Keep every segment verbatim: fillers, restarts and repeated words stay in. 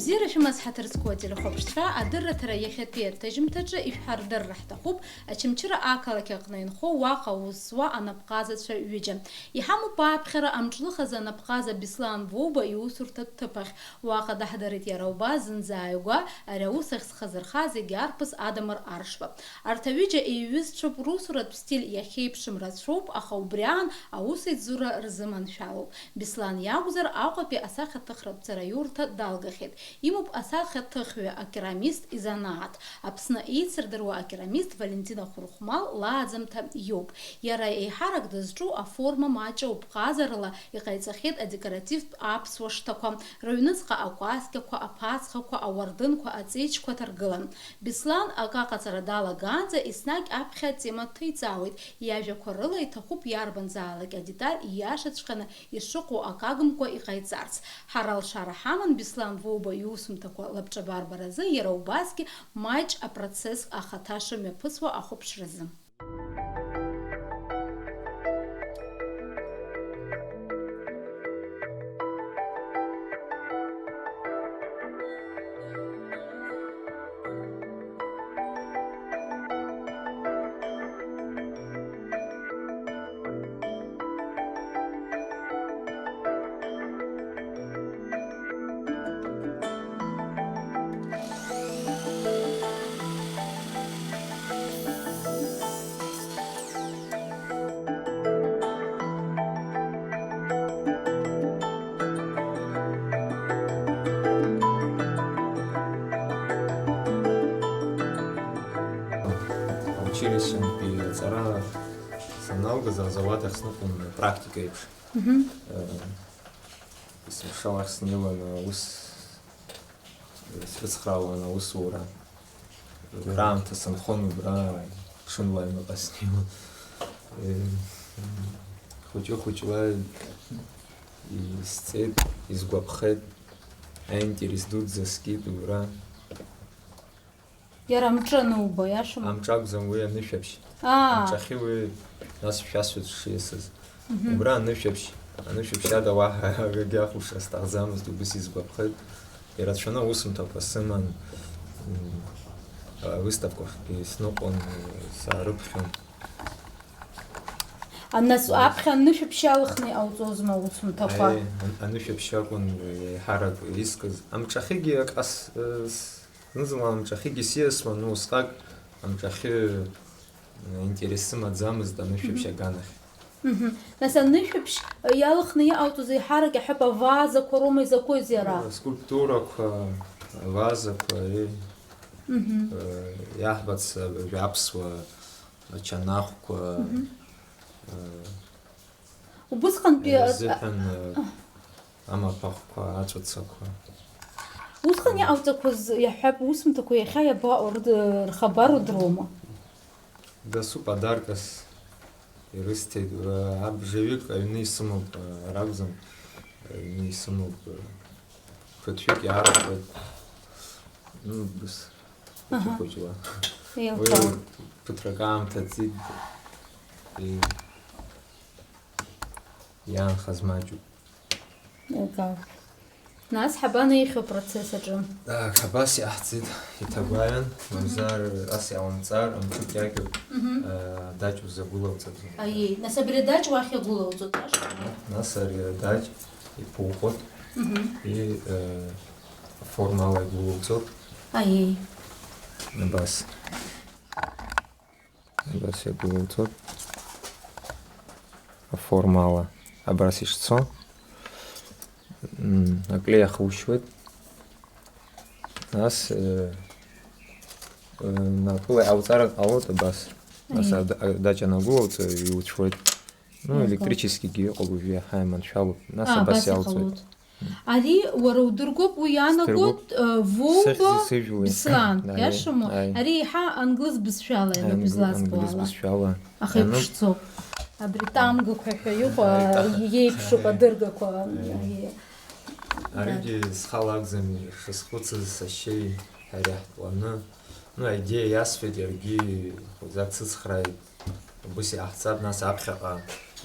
Бзиара шәымаз, ҳаҭыр зқәу ателехәаԥшцәа, адырраҭара иахьатәи аҭыжьымҭаҿы ишәҳардырра ҳҭахуп Очамчыра ақалақь аҟны инхо уаҟа аус зуа анапҟазацәа ҩыџьа. Иҳамоуп аԥхьара амҿлыхазы анапҟаза Беслан Воуба иусурҭатә ҭыԥ ахь. Уаҟа даҳдырит иара убас зынӡа ааигәа ари аус ахь зхы зырхаз егьи арԥыс Адамыр Аршба. Арҭ аҩыџьа еиҩызцәоуп, русуратә стиль иахьеиԥшым рацәоуп, аха убри аан аусеицура рзыманшәалоуп. Беслан иакәзар, Аҟәатәи асахьаҭыхратә ҵараиурҭа далгахьеит. Имоуп асахьаҭыхҩы, акерамист изанааҭ. Аԥсны еицырдыруа акерамист Валентина Хәырхәмал лааӡамҭа иоуп. Иара еиҳарак дызҿу аформа маҷуп, ҟазарала иҟаиҵахьеит адекоративтә аԥсуа шҭақәа, рыҩныҵҟа акәасқьақәа, аԥацхақәа, ауардынқәа, аҵеиџьқәа ҭаргылан. Беслан акы аҟаҵара далагаанӡа еснагь аԥхьа атема дҭеиҵаауеит, иажәақәа рыла иҭахуп иарбанзаалак адеталь ииашаҵәҟьаны ишыҟоу акы агымкәа иҟаиҵарц. Ҳара алшара ҳаман Беслан Воуба иусумҭақәа лабҿабарбаразы иара убасгьы маҷ апроцесс ахаҭа шымҩаԥысуа ахәаԥшразы. Училищентәи аҵара саналгаз, азауад ахь сныҟәон практика еиԥш. Мгм. Э, есымша уахь снеиуан, аус срыцхраауан аусура. Мгм. Краамҭа сынхон убра, ҽынла аҩныҟа снеиуан. Э, хәыҷы-хәыҷла исҵеит, исгәаԥхеит, аинтерес дуӡӡа скит убра. Иара амҿы ануба, иашоума? Амҿы акәӡам, уи анышәаԥшь. Аа. Амҿахьы уи, нас шәасҳәоит шиасыз. Мгм. Убра анышәаԥшь, анышәаԥшь ада уаҳа акгьы ахәаԥшра сҭахӡамызт, убыс исгәаԥхеит. Ирацәаны аусумҭақәа сыман, м, авыставкахьгьы сныҟәон, саарыԥхьон. Нас аԥхьа анышәаԥшь иалхны иҟауҵозма аусумҭақәа? Аи, ан-, анышәаԥшь акәын еиҳарак искыз. Амҿахьгьы акас-, э, с-, зны-зынла амҿахьгьы сиасуан, усҟак амҿахьы, э, интерес сымаӡамызт анышәаԥшь Мгм. аганахь. Мгм. Нас анышәаԥшь, э, иалхны иҟауҵоз еиҳарак иаҳәап, авазақәа роума изакәыз иара? Э, скульптурақәа, авазақәа, э, Мгм. э, иаҳбац, э, жәаԥсуа ачанахәқәа, Мгм. э, Убысҟантәи, э, а, рзыҳәан, э, а, амаҭәахәқәа, аҵәыцақәа. Усҟан иҟауҵақәаз иаҳҳәап, усумҭақәа иахьа иабаҟоу, рыд-, рхабар удыруама? Дасу подаркас ирысҭеит, э, абжаҩык аҩны исымоуп, э, ракәӡам, аҩны исымоуп, э, ԥыҭҩык иаархәеит. Ну, быс-, Аҳа. Хәыҷы-хәыҷла. Еилкаауеит. Уи ԥыҭрак аамҭа ҵит, и-, иаанхаз маҷуп. Еилкаауеит. Нас ҳабанеихьоу процесс аҿы? Так, абас иаҳҵеит, иҭагәаҩан, Мгм. мамзар ас иаумҵар, амҿык иагьуп, Мгм. э, адаҷ узагәылауҵаӡом. Аиеи, нас абри адаҷ уахь иагәылауҵоит, иашоума? Нас ари адаҷ иԥуҟот, Мгм. и, э, аформала игәылауҵот. Аиеи. Абас. Абас иагәылоуҵот аформала. Абас ишцо, м, аклеи ахушьуеит. Нас, э, э, напыла иҟауҵар ҟалоит абас. Нас Аиеи. ада-, адаҷ анагәылоуҵо, иуцәуеит. Ну, Иуцәуеит. Електрическигьы иҟалоит, уажәы иаҳа иманшәалоуп. Нас А, абас абас иалҵуеит. Иҟалоит. Ари уара удыргоуп, уи иаанагоит, Сдыргоуп. Э, Воуба Сыхьӡ сыжәлеи. Беслан, Аи, иашаму? Аи. Ари еиҳа англыз бызшәала иануп Аи, излазбо англыз ала. Бызшәала. Аха Иануп. Иԥшӡоуп. Абри тамгақәа ҳәа иҟоу, Аи, таҳ-, иеиԥшуп аи. Адыргақәа. Аи. Аи. Аригьы схала акәӡам ишысхәыцыз, сашьеи ҳареи ҳпланы. Ну, аидеиа иасҳәеит, иаргьы хәыҷӡа дсыцхрааит. Убыс иҟаҳҵап, нас аԥхьаҟа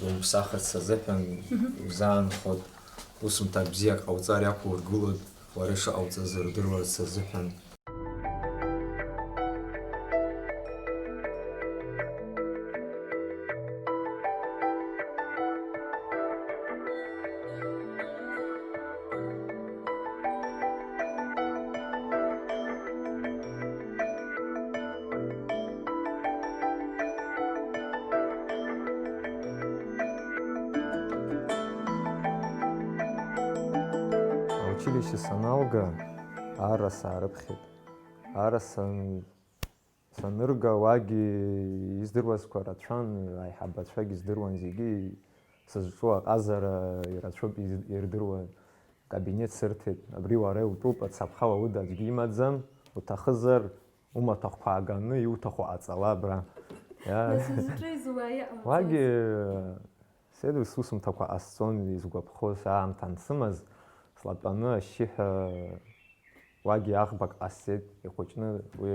умԥсахырц азыҳәан Мгм. узаанхот, усумҭак бзиак ҟауҵар иақәургылот, Уара ишыҟауҵаз рдыруа сазыҳәан. Аучилишьче саналга, арра саарыԥхьеит. Арра сан-, санырга, уагьы издыруазқәа рацәан, аиҳабацәагьы здыруан, зегьы сызҿу аҟазара ирацәоуп из-, ирдыруа. Кабинет сырҭеит, абри уара иутәуп, ацаԥха уалыда аӡәгьы имаӡам, уҭахызар, умаҭәахәқәа ааганы иуҭаху ҟаҵала абра. Иа-, Нас узҿу изуа иҟамҵоз? Уагьы, седу сусумҭақәа ҟасҵон, изгәаԥхоз аамҭа ансымаз, слатәаны ашьшьыҳәа уагьы аӷбак ҟасҵеит, ихәыҷны уи,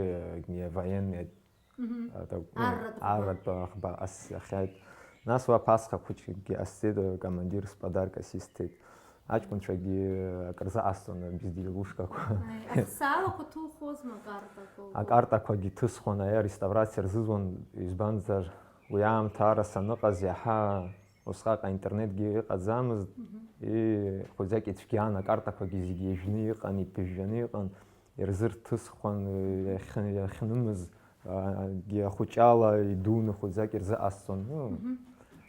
э, военный Мгм. Ада-, Арратә ӷба. Арратә ӷба ас-, ахьааит. Нас уа Ԥасха хәыҷыкгьы ҟасҵеит, командирс подаркас исҭеит. Аҷкәынцәагьы акыр заҟасҵон абезделушкақәа. Аи, ахсаалақәа ҭухуазма акартақәа? Акартақәагьы ҭысхуан, аиа, реставрациа рзызуан, избанзар, уи аамҭа ара саныҟаз иаҳа усҟак аинтернетгьы ыҟаӡамызт, Мгм. и, хәыӡакгьы цәгьан, акартақәагьы зегьы ҩежьны иҟан, иԥыжәжәаны иҟан. Ирзырҭысхуан, иахь-, иахьнымыз, а, ахәыҷала идуны хәыӡак ирзыҟасҵон. Ну, Мгм.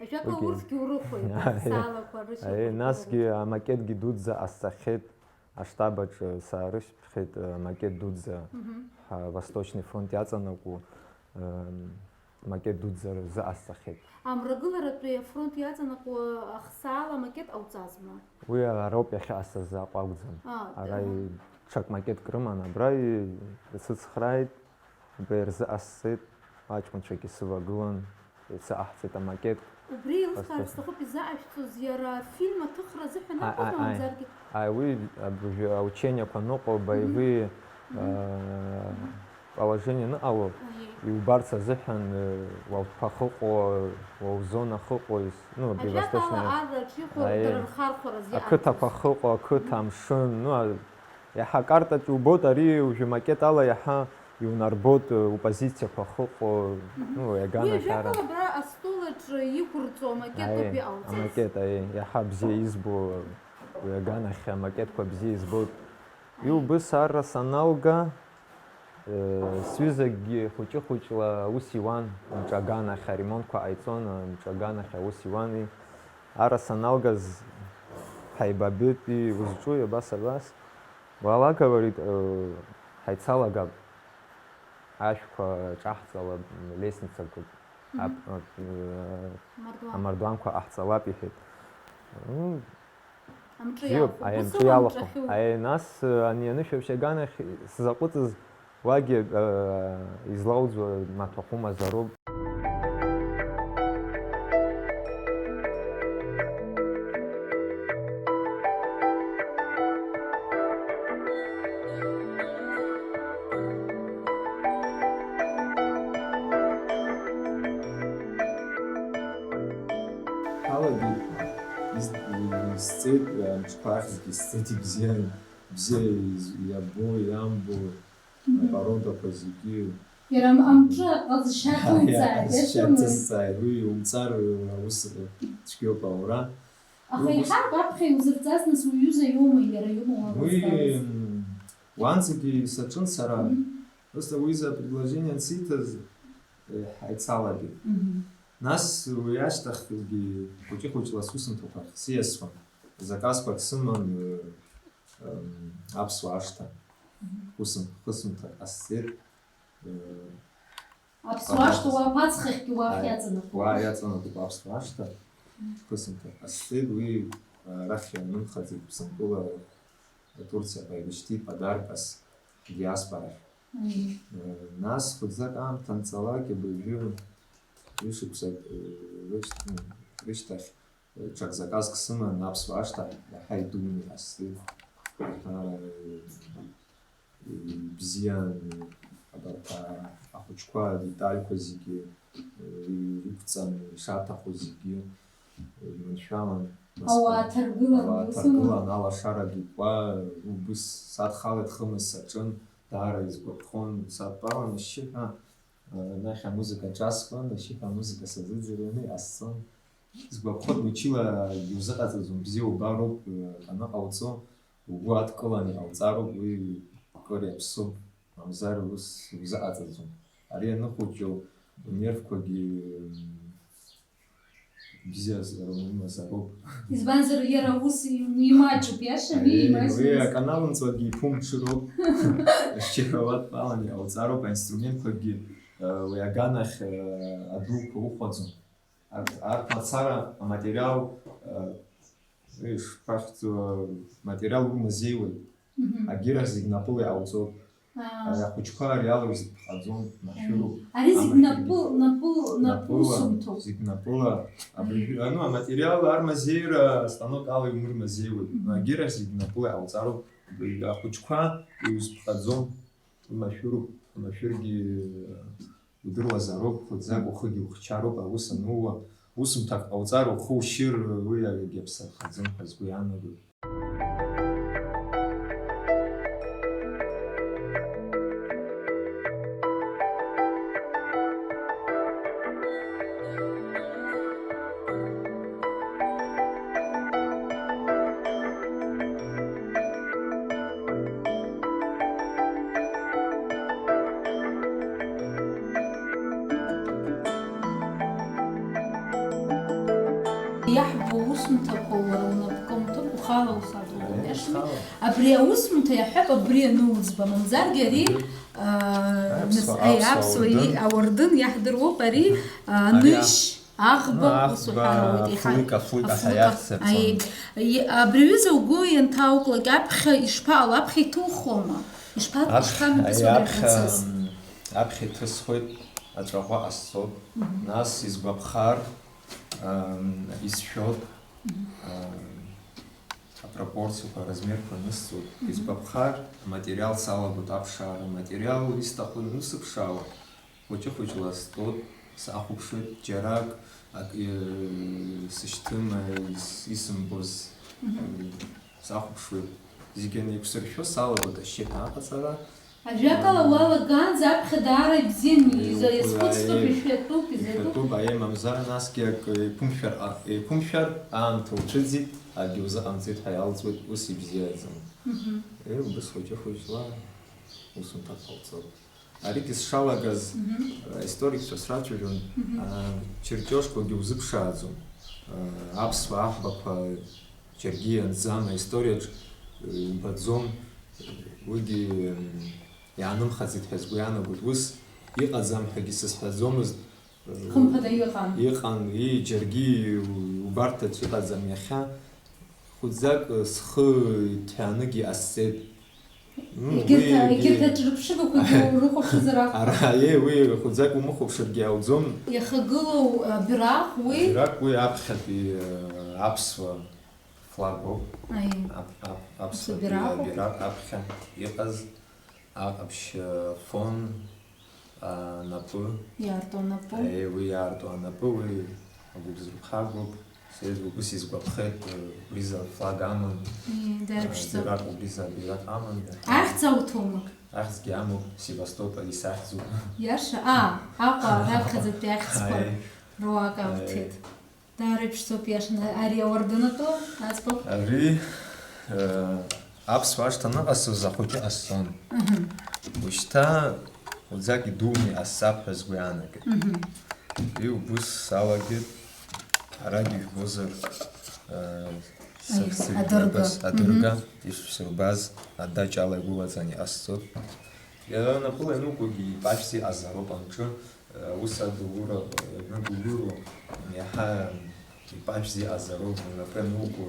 Ажәакала, уигьы урҭгьы урыхәеит, Аи, салақәа рышьақәыргыларагьы. Аи, насгьы амакетгьы дуӡӡа ҟасҵахьеит, аштаб аҿы саарышьҭхьеит, амакет дуӡӡа, Мгм. Ҳа Восточный фронт иаҵанакуа, ам, макет дуӡӡа рзыҟасҵахьеит. Амрагыларатәи афронт иаҵанакуа ахсаала амакет ҟауҵазма? Уи ароуп иахьыҟасҵаз, Аҟәа акәӡам. А, Ара аҳа. И-, ҽак макетк рыман, абра и-, исыцхрааит, абра ирзыҟасҵеит, аҷкәынцәагьы сывагылан, исыҟаҳҵеит амакет. Убри еилыскаар Астахи. Сҭахуп, изаашәҵоз иара афильм аҭыхра азыҳәан А, акәызма, а, а. Мамзаргьы? Аи, уи абыржәы аучениақәа аныҟоу, Мгм. боевые, Мгм. а, Мгм. Положение аныҟало, Аиеи. Иубарц азыҳәан, э, уа утәқәа ахьыҟоу, уа узона ахьыҟоу, ис-, ну, абри Ажәакала, восточная, арра аҿы иҟоу аиеи. Дара рхархәара азы Ақыҭақәа иаартыз. Ахьыҟоу, ақыҭа, Мгм. Амшын, ну, а, иаҳа акартаҿы иубоит, ари уажәы макет ала иаҳа иунарбоит, э, упозициақәа ахьыҟоу, Мгм. Ну, уи аганахьара. Уи ажәакала абра астол аҿы иқәырҵо амакетоуп Аиеи, иҟауҵаз. Амакет, аиеи, иаҳа бзиа избо, уи аганахьа амакетқәа бзиа избоит. Аиеи. Иубыс арра саналга, Сҩызагьы хәыҷы-хәыҷла аус иуан, мҿы аганахь аремонтқәа ҟаиҵон, мҿы аганахь аус иуан. Ара саналгаз ҳаибабеит, узҿуи абас, абас? Уалага, говорит, ҳаицалагап, ашәқәа ҿаҳҵалап, лестницақәак, Мгм. ап-, ап-, Амардуан. Амардуанқәа ҟаҳҵалап, иҳәеит. Амҿы Бзиоуп, иалху, аи, амҿы бусала иалахәу. Амҿахьу. Аи, нас, ани анышә аԥшьаганахь сзаҟәыҵыз уагьы, э, излауӡуа маҭәахәымазароуп. Ҳалагеит, ис-, исҵеит, амҿқәа ахьӡгьы сҵеит, ибзиан, бзиа из-, иабо, иамбо, Мгм. Апородақәа зегьы. Иара ам-, амҿы аҟазшьа Аиа, ҭоуҵааит, аҟазшьа иашоума? Ҭысҵааит, уи иумҵар, аус цәгьоуп аура. Аха Уи иҳарбап, аԥхьа иузырҵаз, нас, уҩыза иоума, иара иоума уи, уазҵааз? М, уанӡагьы саҿын сара. Мгм. Просто уи за предложение ансиҭаз, э, ҳаицалагеит. Мгм. Нас уи ашьҭахьгьы хәыҷы-хәыҷла сусумҭақәа ахь сиасуан. Заказқәак сыман, э, эм, аԥсуа ашҭа. Мгм. Хысым-, хысымҭак ҟасҵеит. Э, Аԥсуа ашҭа уа аԥацхахьгьы уахь Аи, иаҵанакуеит. Уа иаҵанакуеит аԥсуа ашҭа. Мгм. Хысымҭак ҟасҵеит, уи, э, арахь ианынхаӡеит Ԥсынкыла Турциаҟа ибышьҭит подаркас диаспорахь. Мгм. Э, нас хәыҷӡак аамҭа анҵалак, абыржәы ҩышықәсак, э, рышь-, м, рышьҭахь, э, ҽак заказк сыман аԥсуа ашҭа, иаҳа идуны иҟасҵеит. Иаҳа, э, ибзиан, абарҭ а-, ахәыҷқәа адетальқәа зегьы, э, иқәҵан, ишаҭаху зегьы, э, иманшәалан. Нас Ауаа ҭаргылан, ауаа ус ҭаргылан, алашара дукуа, убыс садхалеит, хымыз саҿын, даара изгәаԥхон, садтәалан ашьшьыҳәа, э, анахь амузыка ҿасуан, ашьшьыҳәа амузыка сазыӡырҩуан, иҟасҵон. Сгәаԥхоит, учила иузыҟаҵаӡом, бзиа убароуп, э, аныҟауҵо, угәы адкыланы иҟауҵароуп, уи кыр иаԥсоуп, мамзар ус узыҟаҵаӡом. Ари аныхәыҷу унервқәагьы, м, бзиазар умазароуп. Избанзар, иара ус имаҷуп, иашами, Ари, имаҷуп. Уи аканал нҵәагьы иԥумҽыроуп. Ашьшьыҳәа уадтәалан иҟауҵароуп, аинструментқәагьы, э, уи аганахь, э, адуқәа ухәаӡом. Арҭ, арҭ мацара аматериал, э, ишԥахьӡу, аматериал урмазеиуеит. Мгм. Агьирахь зегь напыла иҟауҵоит. Аа. Ари ахәыҷқәа ари ала ирзыԥхьаӡом, машәыруп. Ари зегь Аматериал. напыл, напыл, напы Напыла, усумҭоуп. Зегь напыла. Абыржәы-, Аиеи. ану, аматериал армазеира станок ала иумырмазеиуеит. Мгм. Агьирахь зегь напыла иҟауҵароуп. Ахәыҷқәа иузԥхьаӡом. Машәыруп, машәыргьы удыруазароуп, футзак ухыгьы ухьчароуп, аус анууа, усумҭак ҟауҵар, ухы ушьыр, уи егьаԥсахаӡом ҳәа сгәы иаанагоит. Иаҳбо аусумҭақәа уара унапы кымҭәуп, ухала усаҵоуп, Аиеи, иашами? Ухала. Абри аусумҭа иаҳҳәап, абри ануӡба, мамзаргьы ари, Мгм. аа, Аиеи, нас-, аԥсуа, аиеи, аԥсуа аԥсуа уардын. и-, ауардын иаҳдыруоуп, ари, аа, Ари анышь, аӷба, Ну, ус аӷба, уҳәароуит, еиҳа-, афлыка, афлыка афлыка, ҳәа иаҳзаԥҵон. Аиеи. И-, абри аҩыза угәы ианҭауклак аԥхьа ишԥаҟало, аԥхьа иҭухуама? Ишԥа-, Аԥхьа, ишԥамҩаԥысуа абри аԥхьа, апроцесс? м, аԥхьа иҭысхуеит, аҵәаҟәа ҟасҵоит. Мгм. Нас изгәаԥхар, м, исшәоит, Мгм. м, апропорциақәа, аразмерқәа анысҵоит. Мгм. Изгәаԥхар, аматериал салагоит аԥшаара, аматериал исҭаху анысыԥшаауа, Хәыҷы-хәыҷла стәоуп, сахәаԥшуеит, џьарак, ак, э, сышьҭым, э, ис-, исымбоз, Мгм. э, сахәаԥшуеит. Зегьы анеиқәсыршәо салагоит ашьшьыҳәа аҟаҵара. Ажәакала, уалагаанӡа аԥхьа даара ибзиан, Э, иза-, уқәла, иазхәыцтәуп, э, ишәатәуп, изатәуп. Ишәатәуп, аиеи, мамзар, насгьы ак еиқәымшәар, а-, еиқәымшәар аамҭа уцәыӡит, акгьы узыҟамҵеит ҳәа иалҵуеит, ус ибзиаӡам. Мгм. Э, убыс хәыҷы-хәыҷла усумҭак ҟауҵоит. Аригьы сшалагаз, Мгм. э, аисторикцәа срацәажәон, Мгм. а, чертиожқәагьы узыԥшааӡом. Э, аԥсуа аӷбақәа џьаргьы ианӡам, аисториаҿ, э, умбаӡом, уигьы, м, иаанымхаӡеит ҳәа сгәы иаанагоит. Ус иҟаӡам ҳәагьы сызҳәаӡомызт. Хымԥада иҟан. Иҟан, ии, џьаргьы убарҭ аӡә ыҟаӡам иахьа. Хәыӡак, э, схы иҭҳәааныгьы иҟасҵеит. Ну, Егьырҭ, уи, егьырҭ егьи- аҿырԥшыгақәагьы урыхәаԥшызар акәхап. Ара, аиеи, уи хәыӡак умыхәаԥшыргьы ауӡом. Иахагылоу абираҟ уи? Абираҟ уи аԥхьатәи, э, аԥсуа флагоуп. Аиеи. Ап-, ап-, аԥсуа Аԥсуа бираҟ. Бираҟ аԥхьа иҟаз аҟаԥшь, э, фон. Анапы. Иаарту анапы. Аиеи, уи иаарту анапы, уи агәыбзырԥхагоуп. Сеиз убыс изгәаԥхеит, убриза флаг аман. Ии, дааиԥшӡоуп. Абираҟ, убриза абираҟ аман. Ахьӡ ауҭома? Ахьӡгьы амоуп, Севастополь исахьӡуп. Иаша? Аа, Аҟәа раԥхьаӡатәи ахьӡқәа Аиеи. Руак Аиеи. Ауҭеит. Даара иԥшӡоуп, иашаны, ари ауардын атәы аӡбахә. Ари, э, аԥсуа ашҭа аныҟасҵоз ахәыҷы ҟасҵон. Мгм. Ушьҭа уӡак идуны иҟасҵап ҳәа сгәы иаанагеит. Мгм. Уи убыс салагеит, ҳарагьы ижәбозар, э, Аи, сырсыргьы адырга. Абас, адырга, Мгм. ишәсырбаз адаҷ ала игәылаҵан иҟасҵоит. Иара напыла ианукугьы ипашәс иҟазароуп амҿы, Аус адулыра ианадулыро, иаҳа ипашәс иҟазароуп, унапы иануку,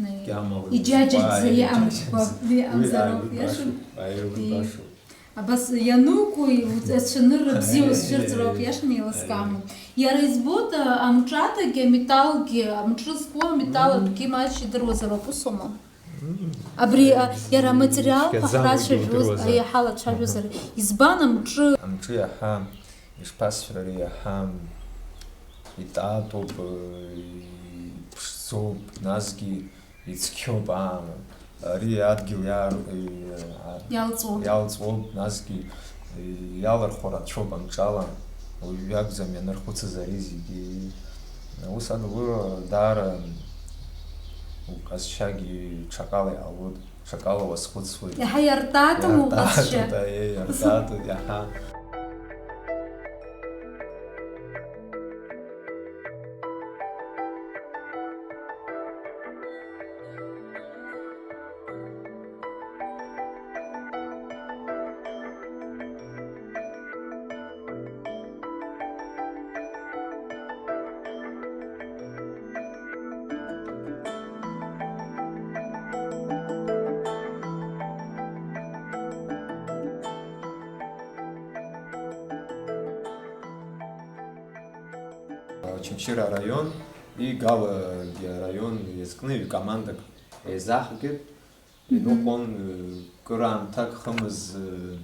Аиеи. Гьама уи Иџьаџьаӡа зқәа, иҟамчқәа, иџьаџьӡа. Иҟамзароуп, Уи, аиеи, иашам? Башоуп, аиеи, уи Ии. Башоуп. Абас иануку, уцәанырра бзиа Аиеи, узшәырҵроуп, аиеи. Иашаны еилыскаама. Аиеи. Иара избоит, а, амҿадагьы, аметалгьы, амҿы зку аметал Мм. атәгьы маҷ идыруазароуп, усоума? Мм. Абри, а, иара аматериалқәа Цәгьаӡам, уигьы ҳрацәажәоз, удыруазар. Аиеи, ҳалацәажәозар. Мгм. Избан амҿы? Амҿы иаҳа, ишԥасҳәари, иаҳа итатоуп, э, иԥшӡоуп. Соуп, насгьы ицқьоуп, аа, ари адгьыл иаар-, и-, а-, Иалҵуоуп. Иалҵуоуп, насгьы, и-, иалырхуа рацәоуп амҿала, уаҩы иакәӡам ианырхәыцыз ари зегьы. Ус адгылара даара уҟазшьагьы ҽакала иҟалоит, ҽакала уазхәыцуеит. Иаҳа иартатым уҟазшьа. Иартатоит, аиеи, иартатоит, иаҳа. Очамчыра араион и Галагьы араион иазкны ҩ-командак еизаҳгеит. Мгм. Иныҟәон, ы, кыраамҭак хымыз, ы,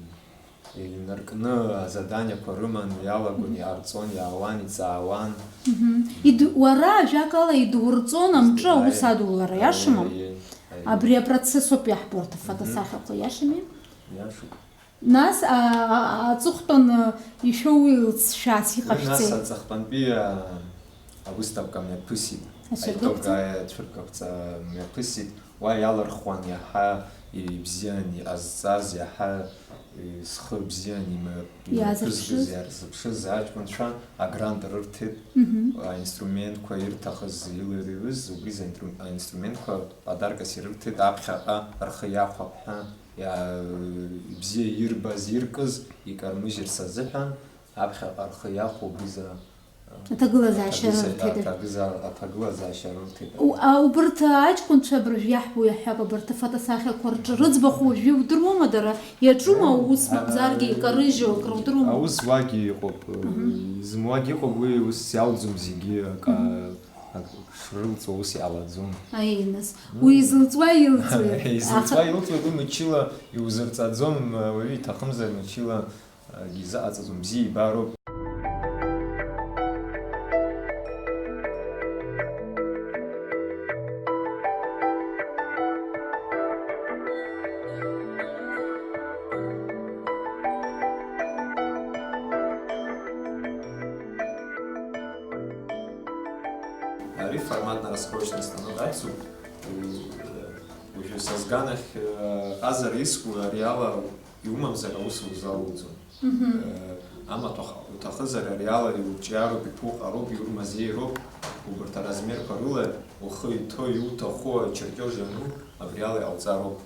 инаркны азаданиақәа рыман иалагон, иҟарҵон, иаауан, иҵаауан. Мгм. Иду-, уара, ажәакала, идурҵон амҿы аус, аиеи, адулара, иашаму? Аиеи, аиеи. Абри апроцесс ауп иаҳбо арҭ афотосахьақәа, иашами? Иашоуп. Нас, а, а, аҵыхәтәан, а, ишәоу илҵшәас иҟашәҵеи? Уи нас аҵыхәтәантәи, а, авыставка мҩаԥысит. Ацәыргақәҵа? Аитогааи ацәыргақәҵа мҩаԥысит. Уа иалырхуан иаҳа ибзиан иҟазҵаз, иаҳа, э, зхы бзиан има-, иазыԥшыз, имҩаԥызгаз, иазыԥшыз аҷкәынцәа агрант рырҭеит. Мгм. Аинструментқәа ирҭахыз, илырҩыз, убри заинтру-, аинструментқәа подаркас ирырҭеит, аԥхьаҟа рхы иахәап ҳәа. Иа-, ибзиа ирбаз, иркыз икармыжьырц азыҳәан, аԥхьаҟа рхы иахәо убри за-, Аҭагылазаашьа аҭагыза-, рырҭеит. Аҭагыза-, аҭагылазаашьа рырҭеит. У-, а, убарҭ аҷкәынцәа абыржә иаҳбо иаҳҳәап, абарҭ афотосахьақәа рҿы рыӡбахә уажәы иудыруама дара? Иаҿума, а, аус, мамзаргьы, а, икарыжьу акрудыруама? Аус зуагьы ыҟоуп, мгм, изымуагьы ыҟоуп, уи ус иалӡом зегьы, акы, мгм, акы шрылҵуа ус иҟалаӡом. Аиеи, нас. Мм. Уи изылҵуа илҵуеит. Изылҵуа, аха, илҵуеит, уи мчыла иузырҵаӡом, уаҩы иҭахымзар, мчыла, а, изыҟаҵаӡом, бзиа ибароуп. Ари форматно-раскроечный станок ацуп. Уажәы са сганахь, э, ҟазара иску ари ала иумамзар аус узалуӡом. Мгм. Э, амаҭәа уҭахызар ари ала иурҿиароуп, иԥуҟароуп, иурмазеироуп, убарҭ аразмерқәа рыла ухы иҭоу, иуҭаху ачертиож иану абри ала иҟауҵароуп.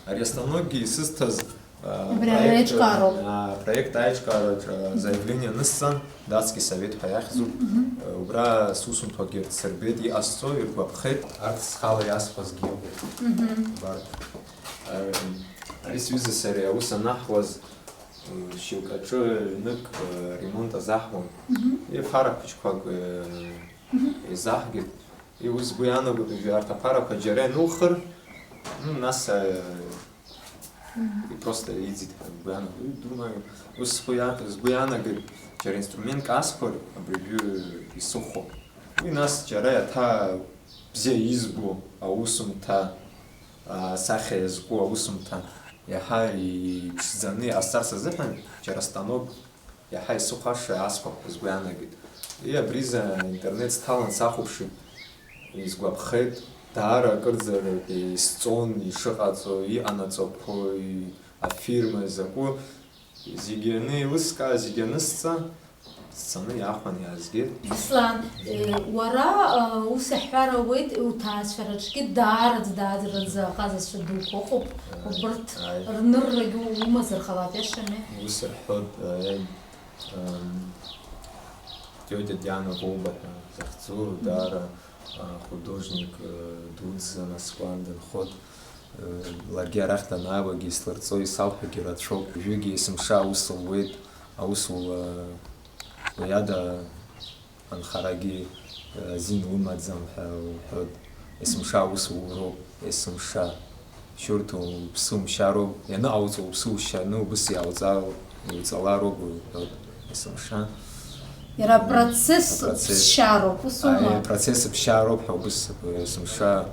Ари астанокгьы исызҭаз, а, абри проект, аиҿкаароуп. А, проект аиҿкаараҿы, мгм, заявление анысҵан, Датский совет ҳәа иахьӡуп. Мгм. Э, убра сусумҭақәагьы рҭ сырбеит, иҟасҵо иргәаԥхеит, арҭ схала иасҳәазгьы ыҟоуп. Мгм. Убарҭ. Э, ари сҩыза сареи аус анаҳуаз, м, шьоук аҿы ҩнык, э, ремонт азаҳуан. Мгм. Иԥара хәыҷқәак, э, мгм, еизаҳгеит. Иус сгәы иаанагоит, уажәы арҭ аԥарақәа џьара ианухыр, м, нас, э, мгм, и просто иӡит ҳәа сгәы иаанагоит. Думаю, ус сгәы иа-, сгәы иаанагеит, џьара инструментк аасхәар, абыржәы исыхәо. Уи нас џьара иаҭа бзиа избо аусумҭа, асахьа иазку аусумҭа, иаҳа иԥшӡаны иҟасҵарц азыҳәан, џьара станок иаҳа исыхәаша асхәап ҳәа сгәы иаанагеит. И абриза интернет сҭалан сахәаԥшит, исгәаԥхеит, даара акырӡа исҵон ишыҟаҵо, иҟанаҵақәо, и-, афирма закәу, зегьы анеилыскаа, зегьы анысҵа, сцаны иаахәаны иаазгеит. Беслан, э, уара, э, ус иаҳҳәар ауеит, уҭаацәараҿгьы даараӡа, даараӡа аҟазацәа дуқәа ыҟоуп. Ааи, убырҭ, ааи, рныррагьы умазар ҟалап, иашами? Ус рҳәоит, ааи, ам, тетя Диана Голба ҳәа захьӡу, мгм, даара, а, художник, э, дуӡӡан аскуан дынхоит. Э, ларгьы арахь данаауагьы слырҵо, исалҳәогьы рацәоуп. Уажәыгьы есымша аус луеит, аусула уи ада анхарагьы, э, азин лымаӡам ҳәа лҳәоит. Есымша аус луроуп, есымша. Шьурҭа уԥсы умшьароуп, ианыҟауҵо уԥсы ушьаны убыс иауҵа-, иуҵалароуп лҳәоит есымша. Иара апроцесс Апроцесс. ԥсшьароуп, ус аума? Апроцесс ԥсшьароуп ҳәа убыс, э, сымшәа,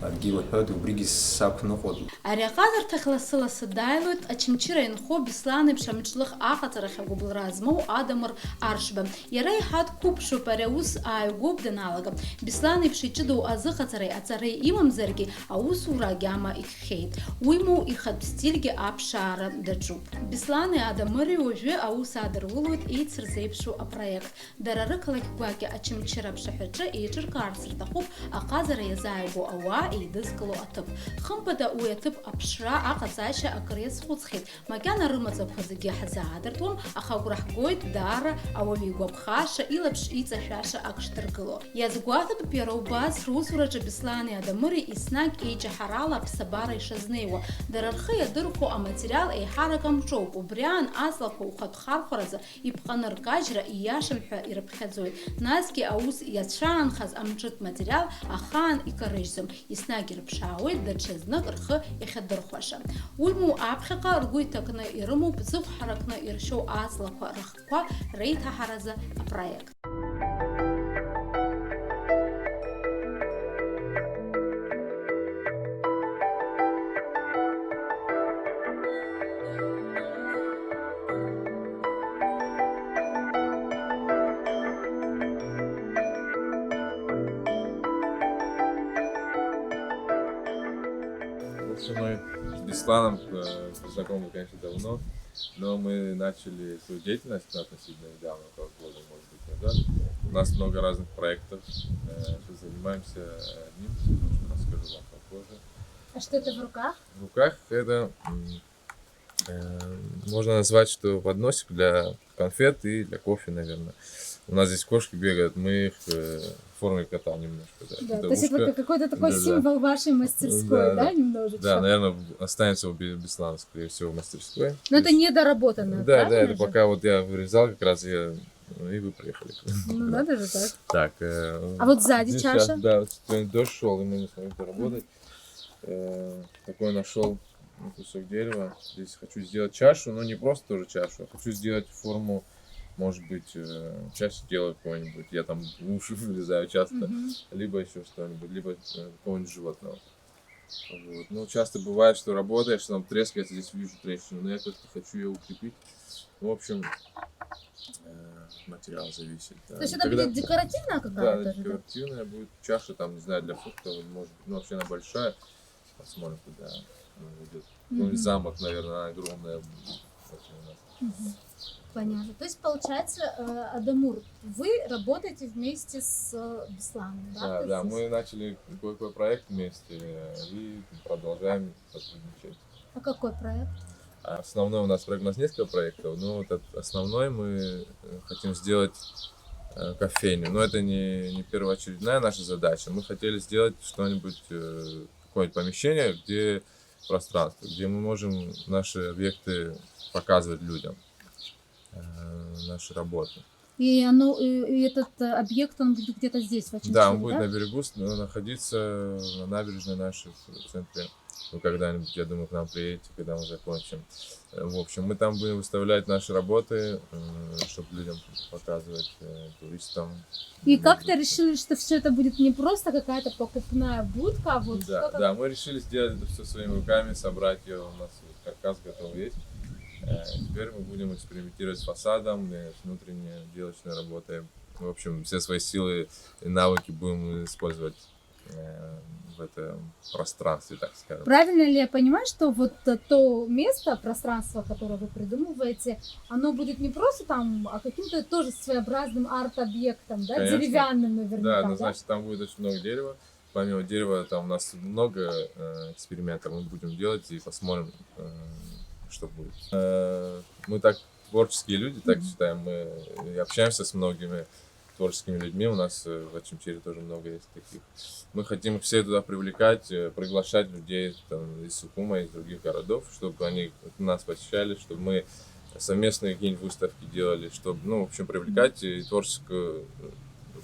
акгьы уҳәоит, убригьы сакәныҟәоит. Ари аҟазарҭахь лассы-лассы дааилоит Очамчыра инхо Беслан еиԥш амҿлых аҟаҵарахь агәыбылра змоу Адамыр Аршба. Иара еиҳа дқәыԥшуп ари аус ааигәоуп даналага. Беслан еиԥш иҷыдоу азыҟаҵареи аҵареи имамзаргьы, аусура агьама ихьхьеит. Уимоу, ихатә стильгьы аԥшаара даҿуп. Беслани Адамыри уажәы аус адырулоит еицырзеиԥшу апроект. Дара рықалақь гәакьа Очамчыра аԥшаҳәаҿы еиҿыркаарц рҭахуп аҟазара иазааигәоу ауаа еидызкыло аҭыԥ. Хымԥада, уи аҭыԥ аԥшра аҟаҵашьа акыр иазхәыцхьеит. Макьана рымаҵақәа зегьы ҳзаадыртуам, аха агәра ҳгоит даара ауаҩы игәаԥхаша, илаԥш иҵашәаша ак шдыргыло. Иазгәаҭатәуп иара убас русураҿы Беслани Адамыри еснагь еиҷаҳарала аԥсабара ишазнеиуа. Дара рхы иадырхәо аматериал еиҳарак амҿоуп, убри аан аҵлақәа ухатә хархәаразы иԥҟаны ркажьра ииашам ҳәа ирыԥхьаӡоит. Насгьы аус иацәаанхаз амҿытә материал ахаан икарыжьӡом, еснагь ирыԥшаауеит даҽа знык рхы иахьадырхәаша. Уимоу, аԥхьаҟа ргәы иҭакны ирымоуп зыхә ҳаракны иршьоу аҵлақәа рыхкқәа реиҭаҳаразы апроект. Вот мы с Бесланом э, знакомы, конечно, давно, но мы начали свою деятельность относительно недавно, около года, может быть, назад. У нас много разных проектов. Э, Сейчас занимаемся одним, немножко расскажу вам попозже. А что это в руках? В руках это м, э, можно назвать, что подносик для конфет и для кофе, наверное. У нас здесь кошки бегают, мы их э, в форме кота немножко. Да, Да, это то есть это ушко. как- какой-то такой Да, да. символ вашей мастерской, Да, да, да. немножечко? Да, наверное, останется у Бе- Беслана, скорее всего, в мастерской. Но это То есть- недоработанное, Да, да, правильно это же? Пока вот я вырезал как раз, я ну, и вы приехали. Ну, надо же так. Так, э, А вот сзади здесь чаша? щас, да, сегодня дождь шел, и мы не смогли доработать. Э, Такой нашел кусок дерева. Здесь хочу сделать чашу, но не просто тоже чашу, а хочу сделать форму, может быть, э, чаще делаю какой-нибудь. Я там уши вырезаю часто, Мгм. Либо еще что-нибудь, либо э, какого-нибудь животного. Вот. Ну, часто бывает, что работаешь, там трескается, здесь вижу трещину, но я как-то хочу ее укрепить. Ну, в общем, э, материал зависит. Да. То есть И это когда- будет декоративная Да, какая-то? это декоративная будет чаша, там, не знаю, для фруктов, может быть, ну, вообще она большая. Посмотрим, куда она уйдет. Ну, и Мгм. Замок, наверное, она огромная будет. Вот у нас. Мгм. Понятно. То есть, получается, э, Адамур, вы работаете вместе с э, Бесланом, да? Да, То да, есть мы начали кое-какой проект вместе э, и продолжаем сотрудничать. А какой проект? А Основной у нас проект, у нас несколько проектов, но вот этот основной мы э, хотим сделать э, кофейню. Но это не, не первоочередная наша задача. Мы хотели сделать что-нибудь, э, какое-нибудь помещение, где пространство, где мы можем наши объекты показывать людям, э, наши работы. И оно, и, и этот э, объект, он будет где-то здесь, в Очамчире, Да, он будет да? на берегу, с- э, находиться на набережной нашей в центре. Вы когда-нибудь, я думаю, к нам приедете, когда мы закончим. Э, В общем, мы там будем выставлять наши работы, чтобы людям показывать, э, туристам. И Может как-то быть, решили, что все это будет не просто какая-то покупная будка, а вот Да, что-то... да, мы решили сделать это все своими руками, собрать ее. У нас вот каркас готов есть. Э, Теперь мы будем экспериментировать с фасадом, э, с внутренней отделочной работой. В общем, все свои силы и навыки будем использовать э, в этом пространстве, так скажем. Правильно ли я понимаю, что вот э, то место, пространство, которое вы придумываете, оно будет не просто там, а каким-то тоже своеобразным арт-объектом, да, Конечно. деревянным наверняка, Да, да? Однозначно, там будет очень много дерева. Помимо дерева, там у нас много э, экспериментов мы будем делать и посмотрим, э, что будет. Э, мы так творческие люди, так Мгм. считаем. Мы и общаемся с многими творческими людьми. У нас э, в Очамчире тоже много есть таких. Мы хотим их всех туда привлекать, э, приглашать людей там, из Сухума, из других городов, чтобы они нас посещали, чтобы мы совместные какие-нибудь выставки делали, чтобы, ну, в общем, привлекать и творческую,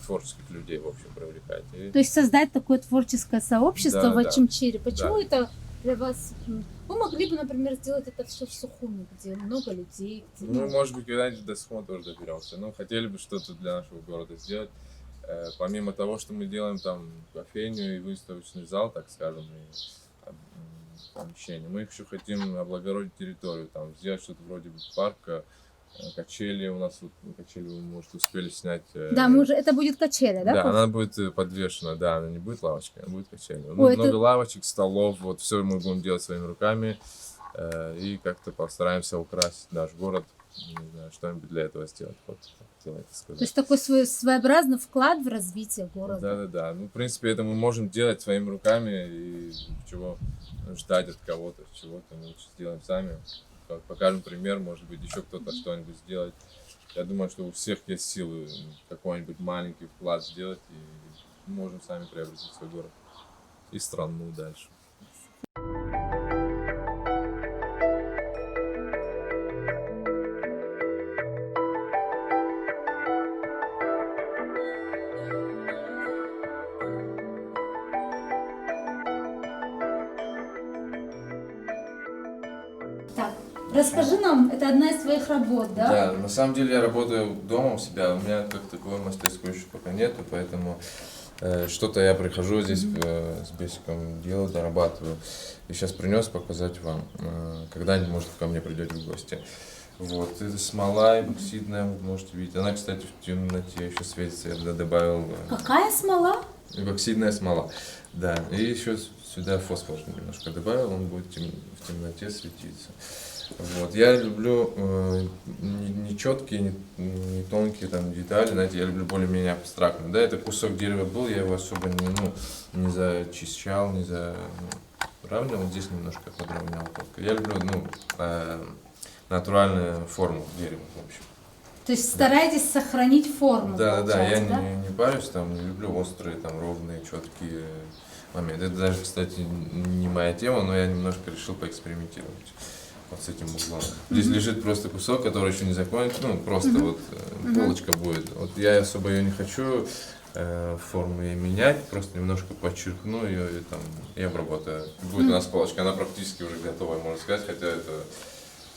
творческих людей, в общем, привлекать. И То есть создать такое творческое сообщество Да, в да. Очамчире. Почему Да. Это для вас м, Вы могли бы, например, сделать это все в Сухуми, где много людей, где... Ну, может быть, когда-нибудь до Сухуми тоже доберемся. Ну, хотели бы что-то для нашего города сделать. Э, Помимо того, что мы делаем там кофейню и выставочный зал, так скажем, и м, помещение, мы еще хотим облагородить территорию, там сделать что-то вроде бы парка, э, качели у нас, вот, ну, качели вы, может, успели снять. э, Да, мы уже... Это будет качеля, да? Да, Костя? Она будет э, подвешена, да, она не будет лавочкой, она будет качеля. Ну, Ой, это- Много лавочек, столов, вот все мы будем делать своими руками э, и как-то постараемся украсить наш город, не знаю, что-нибудь для этого сделать. Вот, хотел это То сказать. Есть такой свой своеобразный вклад в развитие города. Да-да-да. Ну, в принципе, это мы можем делать своими руками и чего ждать от кого-то, чего-то мы лучше сделаем сами. Как покажем пример, может быть, еще кто-то что-нибудь сделает. Я думаю, что у всех есть силы какой-нибудь маленький вклад сделать, и мы можем сами преобразить свой город и страну дальше. Так, расскажи нам, это одна из твоих работ, да? Да, на самом деле я работаю дома у себя, у меня как таковой мастерской еще пока нету, поэтому э, что-то я прихожу здесь э, с бесиком делаю, дорабатываю. И сейчас принес показать вам, э, когда-нибудь, может, ко мне придете в гости. Вот, это смола эпоксидная, вы можете видеть. Она, кстати, в темноте еще светится, я туда добавил. э, Какая смола? Эпоксидная смола. Да, и еще сюда фосфор немножко добавил, он будет тем- в темноте светиться. Вот. Я люблю э, не, не четкие, не, не тонкие там детали, знаете, я люблю более-менее абстрактно. Да, это кусок дерева был, я его особо не, ну, не зачищал, не за ну, равнивал. Здесь немножко подровнял только. Я люблю, ну, э, натуральную форму дерева, в общем. То есть стараетесь сохранить форму, Да, да, да, я получается, да? не, не парюсь, там не люблю острые, там ровные, четкие моменты. Это даже, кстати, не моя тема, но я немножко решил поэкспериментировать вот с этим углом. Здесь лежит просто кусок, который еще не закончен, ну, просто вот э, полочка будет. Вот я особо ее не хочу э, форму ей менять, просто немножко подчеркну ее и там и обработаю. Будет у нас полочка, она практически уже готовая, можно сказать, хотя это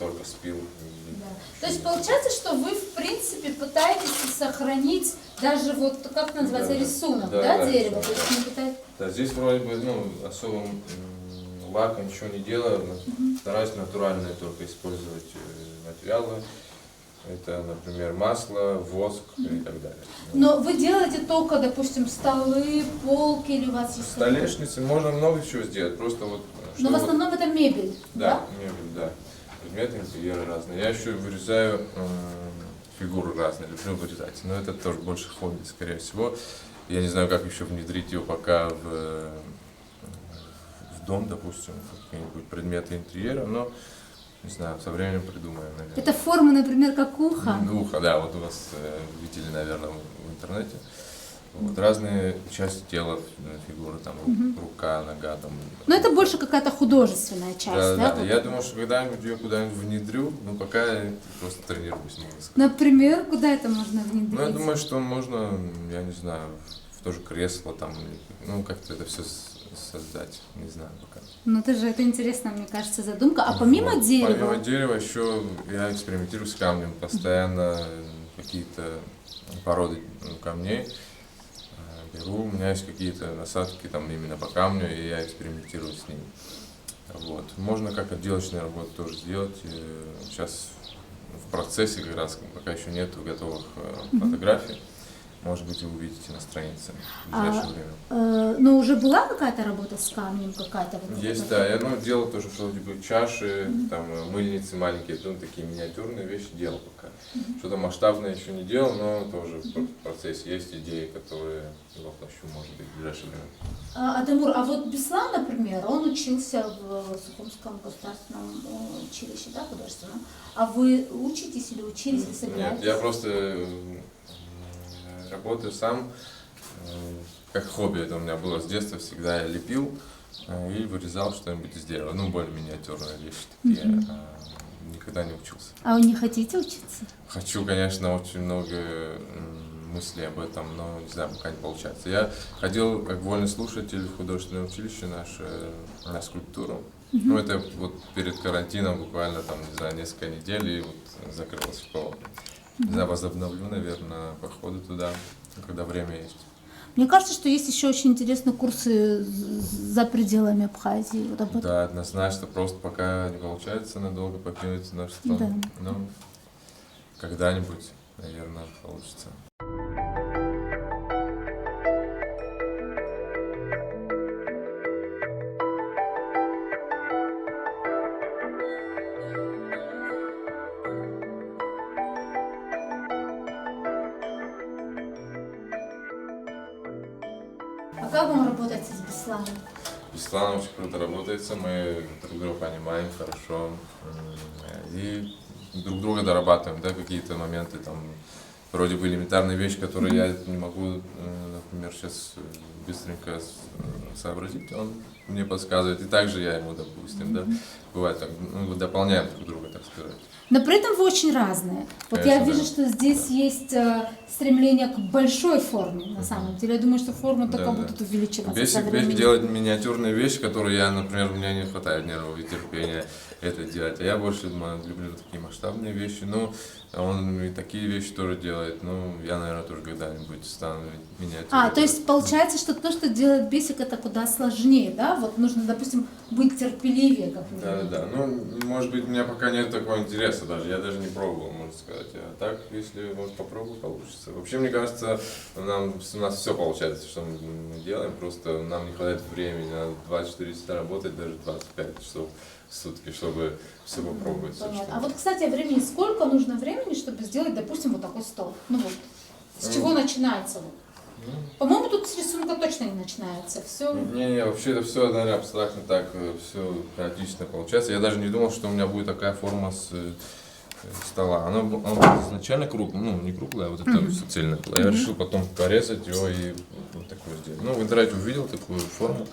только спил. Да. То есть получается, что вы, в принципе, пытаетесь сохранить даже вот, как называется, Да, да. рисунок, Да, да, да, дерева? да, То есть да. не пытаетесь... Да, здесь вроде бы, ну, особым м, лаком ничего не делаю, но стараюсь натуральные только использовать э, материалы. Это, например, масло, воск и так далее. Но вы делаете только, допустим, столы, полки или у вас есть... Столешницы можно много чего сделать, просто вот... э, Но в чтобы- основном это мебель, Да, да? мебель, да. Предметы интерьера разные. Я еще вырезаю м, фигуры разные, люблю вырезать. Но это тоже больше хобби, скорее всего. Я не знаю, как еще внедрить его пока в, э, в дом, допустим, какие-нибудь предметы интерьера, но не знаю, со временем придумаем, наверное. Это форма, например, как ухо. Ну, ухо, да, вот у вас э, видели, наверное, в интернете. Вот, разные части тела, э, фигуры, там, ру- рука, нога, там. Но это больше какая-то художественная часть, Да, да? да, вот? Я думаю, что когда-нибудь я куда-нибудь внедрю, но пока я просто тренируюсь, можно сказать. Например, куда это можно внедрить? Ну, я думаю, что можно, я не знаю, в то же кресло, там, или, ну, как-то это все создать, не знаю пока. Ну, это же, это интересная, мне кажется, задумка. А помимо Вот. дерева... Помимо дерева еще я экспериментирую с камнем. Постоянно какие-то породы ну, камней э, беру. У меня есть какие-то насадки там именно по камню, и я экспериментирую с ними. Вот. Можно как отделочные работы тоже сделать. Сейчас в процессе как раз пока еще нету готовых э, фотографий. Может быть, вы увидите на странице в А, ближайшее время. э, но уже была какая-то работа с камнем, какая-то вот... Есть, такая? Да. Я ну, делал тоже вроде бы чаши, там э, мыльницы маленькие, ну, такие миниатюрные вещи делал пока. Что-то масштабное еще не делал, но тоже в процессе есть идеи, которые воплощу, может быть, в ближайшее время. А, Атамур, а вот Беслан, например, он учился в Сухумском государственном э, училище, да, художественном. А вы учитесь или учились, или Нет, собираетесь? Я просто м, работаю сам, м, как хобби это у меня было с детства, всегда я лепил э, и вырезал что-нибудь из дерева, ну, более миниатюрные вещи такие. А, Никогда не учился. А вы не хотите учиться? Хочу, конечно, очень много м, мысли об этом, но, не знаю, пока не получается. Я ходил как вольный слушатель в художественное училище наше, на скульптуру. Ну, это вот перед карантином буквально, там, не знаю, несколько недель, и вот закрылась школа. Не знаю, возобновлю, наверное, походы туда, когда время есть. Мне кажется, что есть еще очень интересные курсы за пределами Абхазии. Вот об этом. Да, однозначно, просто пока не получается надолго покинуть нашу страну. Да. Но когда-нибудь, наверное, получится. А как вам работается с Бесланом? Беслан очень круто работается, мы друг друга понимаем хорошо. И друг друга дорабатываем, да, какие-то моменты, там, вроде бы элементарные вещи, которые я не могу, например, сейчас быстренько сообразить, он мне подсказывает, и также я ему, допустим, да, бывает так, ну, дополняем друг друга, так сказать. Но при этом вы очень разные. Вот я вижу, что здесь есть э, стремление к большой форме, на самом деле. Я думаю, что форма только будет увеличиваться со временем. Делать миниатюрные вещи, которые я, например, у меня не хватает нервов и терпения это делать. А я больше люблю такие масштабные вещи. Ну, он и такие вещи тоже делает. Ну, я, наверное, тоже когда-нибудь стану миниатюрной. А, то есть получается, что то, что делает Бесик, это куда сложнее, да? Вот нужно, допустим, быть терпеливее, как Да, да, да. Ну, может быть, у меня пока нет такого интереса даже. Я даже не пробовал, можно сказать. А так, если, может, попробую, получится. Вообще, мне кажется, нам, у нас все получается, что мы делаем. Просто нам не хватает времени. Надо двадцать четыре часа работать, даже двадцать пять часов в сутки, чтобы все попробовать. Понятно. А вот, кстати, о времени. Сколько нужно времени, чтобы сделать, допустим, вот такой стол? Ну вот, с чего начинается? Вот. По-моему, тут с рисунка точно не начинается. Все. Не, не, вообще это все, наверное, абстрактно так, все хаотично получается. Я даже не думал, что у меня будет такая форма с э, стола. Она, она была изначально круглая, ну, не круглая, вот это все цельное было. Я решил потом порезать его и вот такую сделать. Ну, в интернете увидел такую форму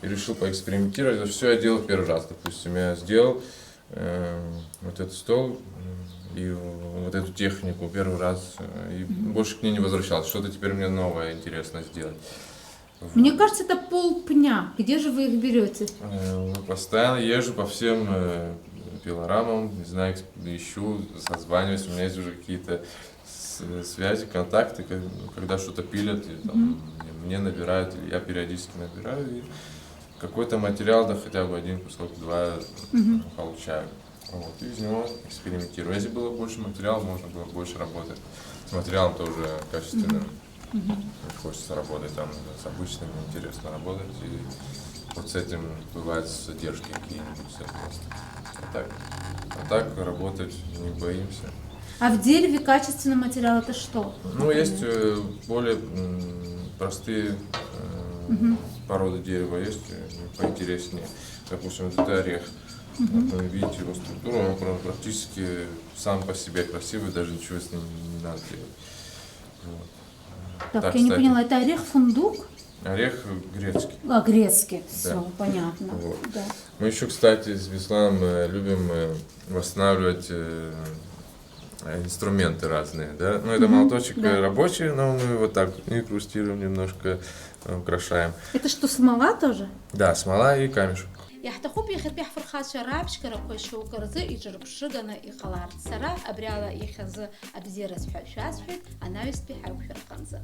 и решил поэкспериментировать. Все я делал первый раз. Допустим, я сделал э, вот этот стол и вот эту технику первый раз, э, и больше к ней не возвращался. Что-то теперь мне новое интересно сделать. Мне кажется, это полпня. Где же вы их берете? Э, ну, постоянно езжу по всем э, пилорамам, не знаю, ищу, созваниваюсь, у меня есть уже какие-то связи, контакты, когда что-то пилят, и, там, мне набирают, или я периодически набираю, и какой-то материал, да хотя бы один кусок, два получаю. Вот, и из него экспериментирую. Если было больше материала, можно было больше работать. С материалом тоже качественным. Хочется работать там с обычным, интересно работать. И вот с этим бывают задержки какие-нибудь, соответственно. А так, а так работать не боимся. А в дереве качественный материал это что? Ну, есть э, более простые э, породы дерева, есть э, поинтереснее. Допустим, это орех. Вот, видите его структуру, он практически сам по себе красивый, даже ничего с ним не надо делать. Вот. Так, так, я кстати. Не поняла, это орех фундук? Орех грецкий. А, грецкий, да. Все, понятно. Вот. Да. Мы еще, кстати, с Бесланом э, любим э, восстанавливать э, инструменты разные, да? Ну, это молоточек да. Рабочий, но мы вот так инкрустируем немножко, украшаем. Это что, смола тоже? Да, смола и камешек. Иаҳҭахуп иахьатәи ҳфырхацәа раԥшьгарақәа шьоукы рзы иҿырԥшыганы иҟаларц. Сара абриала иахьазы абзиараз ҳәа шәасҳәеит, анаҩстәи ҳаиқәшәараҟынӡа.